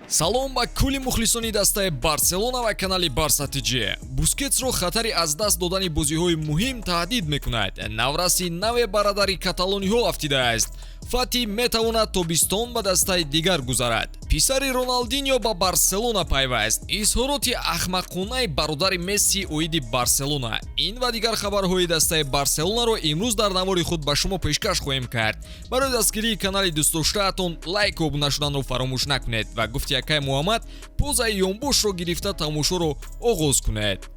Салом ба кулли мухлисони дастаи Барселона ва канали Барса ТЖ. Бускетсро хатари аз даст додани бозиҳои муҳим таҳдид мекунад. Навраси наве бародари каталониҳо афтидааст. Фати метавонад тобистон ба дастаи дигар гузарад. Писари Роналдиньо ба Барселона пайваст. Изҳороти ахмақонаи бародари Месси оиди Барселона. Ин ва дигар хабарҳои дастаи Барселонаро имрӯз дар навори худ ба шумо пешкаш хоҳем кард. Барои дастгирии канали дӯстдоштаатон лайку обуна шуданро фаромӯш накунед ва гуфти акай Муҳаммад, позаи ёнбошро гирифта тамошоро оғоз кунед.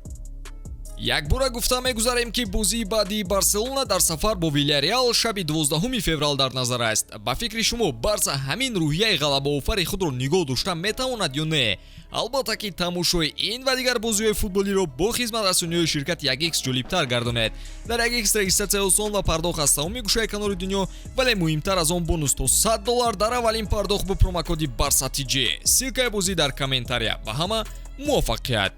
Якбора гуфта мегузарем, ки бозии баъдии Барселона дар сафар бо Вильяреал шаби 12 феврал дар назар аст. Ба фикри шумо, Барса ҳамин рӯҳияи ғалабаофари худро нигоҳ дошта метавонад ё не? Албатта ки тамошои ин ва дигар бозиҳои футболиро бо хизматрасониҳои ширкати 1x ҷолибтар гардонед. Дар 1x регистратсия осон ва пардохт аз тамоми гӯшаи канори дунё, вале муҳимтар аз он бонус то $100 дар аввалин пардохт бо промокоди Барса ТЖ. Ссылкаи бозӣ дар комментария. Ба ҳама муваффақият!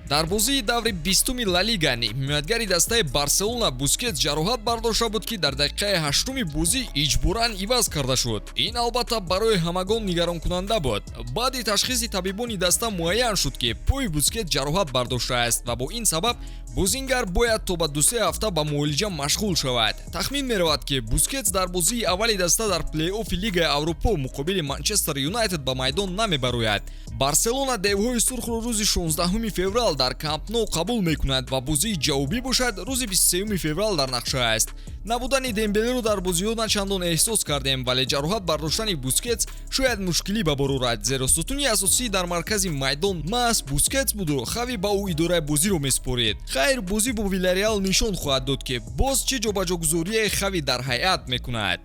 Дар бозии даври 20-уми Ла Лига ҳимоятгари дастаи Барселона Бускетс ҷароҳат бардошта буд, ки дар дақиқаи 8-уми бозӣ иҷборан иваз карда шуд. Ин албатта барои ҳамагон нигаронкунанда буд. Баъди ташхиси табибони даста муайян шуд, ки пои Бускетс ҷароҳат бардоштааст ва бо ин сабаб бозингар бояд то ба 2-се ҳафта ба муолиҷа машғул шавад. Тахмин меравад, ки Бускетс дар бозии аввали даста дар плей-оффи Лигаи Аврупо муқобили Манчестер Юнайтед ба майдон намебарояд. Барселона девҳои сурхро рӯзи 16 феврал дар Камп Ноу қабул мекунад ва бозии ҷавобӣ бошад рӯзи 23 феврал дар нақша аст. Набудани Дембелеро дар бозиҳо на чандон эҳсос кардем, вале ҷароҳат бардоштани Бускетс шояд мушкилӣ ба бор орад, зеро сутуни асосӣ дар маркази майдон маҳз Бускетс буду Хави ба ӯ идораи бозиро месупорид. Хайр, бозӣ бо Вильяреал нишон хоҳад дод, ки боз чӣ ҷобаҷогузорие Хави дар ҳайат мекунад.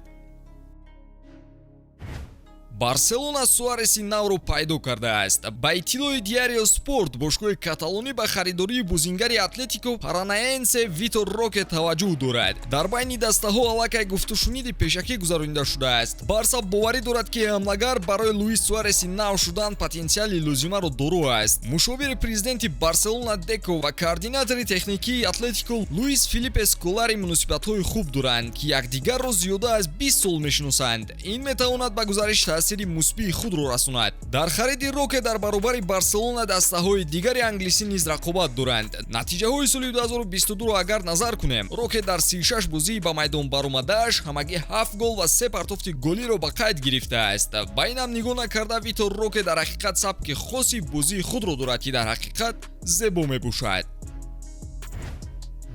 Барселона Суареси навро пайдо кардааст. Ба иттилои Диарио Спорт, бошгоҳи каталонӣ ба харидории бозингари Атлетико Паранаенсе Витор Роке таваҷҷӯҳ дорад. Дар байни дастаҳо аллакай гуфтушуниди пешакӣ гузаронида шудааст. Барса боварӣ дорад, ки ҳамлагар барои Луис Суареси нав шудан потенсиали лозимаро доро аст. Мушовири президенти Барселона Деко ва координатори техникии Атлетико Луис Филиппе Сколари муносибатҳои хуб доранд, ки якдигарро зиёда аз 20 сол мешиносанд. Ин метавонад ба гузариш таъсири мусбии худро расонад. Дар хариди Роке дар баробари Барселона дастаҳои дигари англисӣ низ рақобат доранд. Натиҷаҳои соли 2022-ро агар назар кунем, Роке дар 36 бозии ба майдон баромадааш ҳамагӣ 7 гол ва 3 партофти голиро ба қайд гирифтааст. Ба инам нигоҳ накарда, Витор Роке дар ҳақиқат сабки хоси бозии худро дорад, ки дар ҳақиқат зебо мебошад.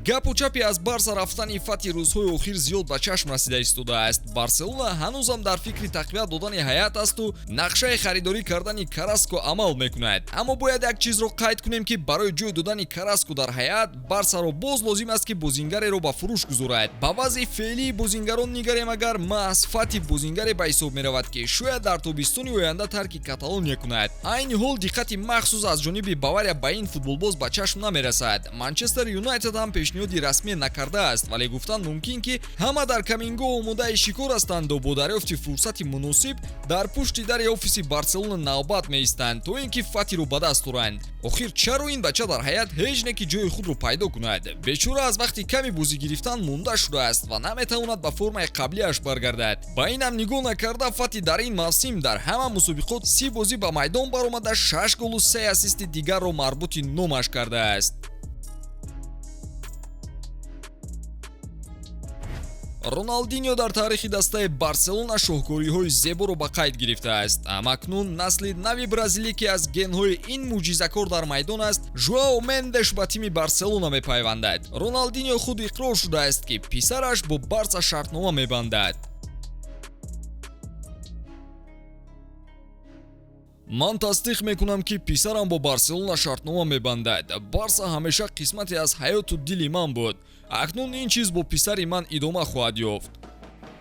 Гапу чапи аз Барса рафтани Фати рӯзҳои охир зиёд ба чашм расида истодааст. Барселона ҳанӯзам дар фикри тақвият додани ҳайат асту нақшаи харидорӣ кардани Караско амал мекунад. Аммо бояд як чизро қайд кунем, ки барои ҷой додани Караско дар ҳайат Барсаро боз лозим аст, ки бозингареро ба фурӯш гузорад. Ба вазъи феълии бозингарон нигарем агар, маҳз Фати бозингаре ба ҳисоб меравад, ки шояд дар тобистони оянда тарки Каталония кунад. Айни ҳол диққати махсус аз ҷониби Бавария ба ин футболбоз ба чашм намерасад. Манчестер Юнайтед ҳам пешниҳоди расмӣ накардааст, вале гуфтан мумкин, ки ҳама дар камингоҳ омодаи шикор ҳастанду бо дарёфти фурсати муносиб дар пушти дари офиси Барселона навбат меистанд, то ин ки Фатиро ба даст оранд. Охир чаро ин бача дар ҳайат ҳеҷ не ки ҷои худро пайдо кунад? Бечора аз вақти ками бозӣ гирифтан монда шудааст ва наметавонад ба формаи қаблиаш баргардад. Ба инам нигоҳ накарда, Фати дар ин мавсим дар ҳама мусобиқот 30 бозӣ ба майдон баромада, 6 голу 3 ассисти дигарро марбути номаш кардааст. Роналдиньо дар таърихи дастаи Барселона шоҳкориҳои зеборо ба қайд гирифтааст. Амакнун насли нави бразилӣ, ки аз генҳои ин мӯъҷизакор дар майдон аст, Жуао Мендеш ба тими Барселона мепайвандад. Роналдиньо худ иқрор шудааст, ки писараш бо Барса шартнома мебандад. Ман тасдиқ мекунам, ки писарам бо Барселона шартнома мебандад. Барса ҳамеша қисмате аз ҳаёту дили ман буд. Акнун ин чиз бо писари ман идома хоҳад ёфт.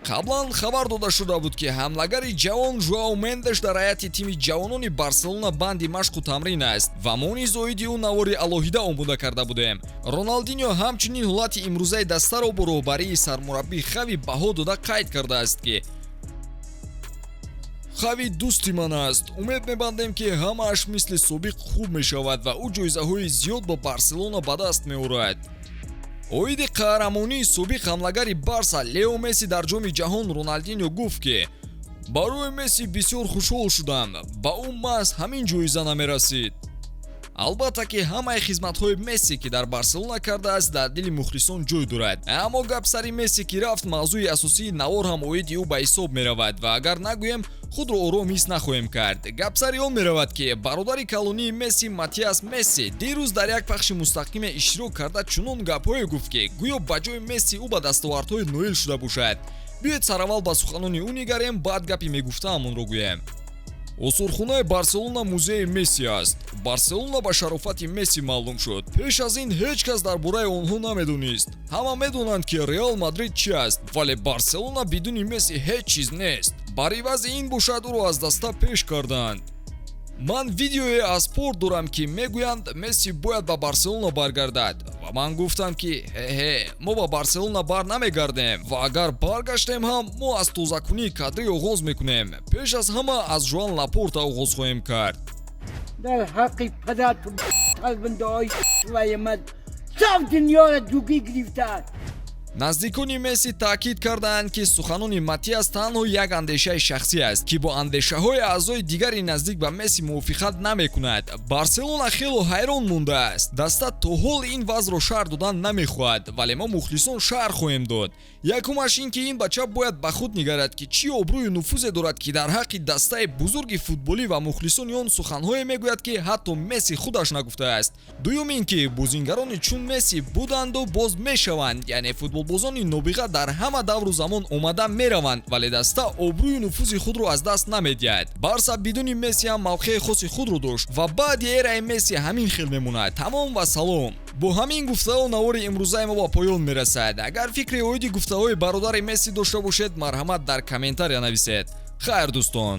Қаблан хабар дода шуда буд, ки ҳамлагари ҷавон Жуао Мендеш дар ҳайати тими ҷавонони Барселона банди машқу тамрин аст ва мо низ оиди ӯ навори алоҳида омода карда будем. Роналдиньо ҳамчунин ҳолати имрӯзаи дастаро бо роҳбарии сармураббӣ Хави баҳо дода қайд кардааст, ки Хави дӯсти ман аст. Умед мебандем, ки ҳамааш мисли собиқ хуб мешавад ва ӯ ҷоизаҳои зиёд бо Барселона ба даст меорад. Оиди қаҳрамонии собиқ ҳамлагари Барса Лео Месси дар Ҷоми ҷаҳон Роналдиньо гуфт, ки Барои Месси бисёр хушҳол шудам, ба ӯ маҳз ҳамин ҷоиза намерасид. Албатта, ки ҳамаи хизматҳои Месси, ки дар Барселона кардааст, дар дили мухлисон ҷой дорад. Аммо гап сари Месси ки рафт, мавзӯи асосии навор ҳам оиди ӯ ба ҳисоб меравад ва агар нагӯем, худро ором ҳис нахоҳем кард. Гап сари он меравад, ки бародари калонии Месси, Матиас Месси, дирӯз дар як пахши мустақиме иштирок карда, чунон гапҳое гуфт, ки гӯё ба ҷои Месси ӯ ба дастовардҳое ноил шуда бошад. Биёед, сараввал ба суханони ӯ нигарем, баъд гапи мегуфтаамонро гӯем. Осорхонаи Барселона музеи Месси аст. Барселона ба шарофати Месси маълум шуд. Пеш аз ин ҳеҷ кас дар бораи онҳо намедонист. Ҳама медонанд, ки Реал Мадрид чи аст, вале Барселона бидуни Месси ҳеҷ чиз нест. Бар ивази ин бошад, ӯро аз даста пеш карданд. Ман видеое аз Спорт дорам, ки мегӯянд, Месси бояд ба Барселона баргардад, ва ман гуфтам, ки ҳе-ҳе, мо ба Барселона бар намегардем ва агар баргаштем ҳам, мо аз тозакунии кадрӣ оғоз мекунем. Пеш аз ҳама аз Жоан Лапорта оғоз хоҳем кард. Дар ҳаққи падарту талбиндаҳои ваямад сав дунёро дугӣ гирифтааст. Наздикони Месси таъкид кардаанд, ки суханони Матиас танҳо як андешаи шахсӣ аст, ки бо андешаҳои аъзои дигари наздик ба Месси мувофиқат намекунад. Барселона хело ҳайрон мондааст. Даста то ҳол ин вазъро шарҳ додан намехоҳад, вале мо, мухлисон, шарҳ хоҳем дод. Якумаш ин ки ин бача бояд ба худ нигарад, ки чӣ обрӯю нуфузе дорад, ки дар ҳаққи дастаи бузурги футболӣ ва мухлисони он суханҳое мегӯяд, ки ҳатто Месси худаш нагуфтааст. Дуюм ин ки бозингарони чун Месси буданду боз мешаванд, яъне футболбозони нобиға дар ҳама давру замон омада мераванд, вале даста обрӯю нуфузи худро аз даст намедиҳад. Барса бидуни Месси ҳам мавқеи хоси худро дошт ва баъди эраи Месси ҳамин хел мемонад. Тамом ва салом. Бо ҳамин гуфтаҳо навори имрӯзаи мо ба поён мерасад. Агар фикри оиди гуфтаҳои бародари Месси дошта бошед, марҳамат, дар комментария нависед. Хайр, дӯстон.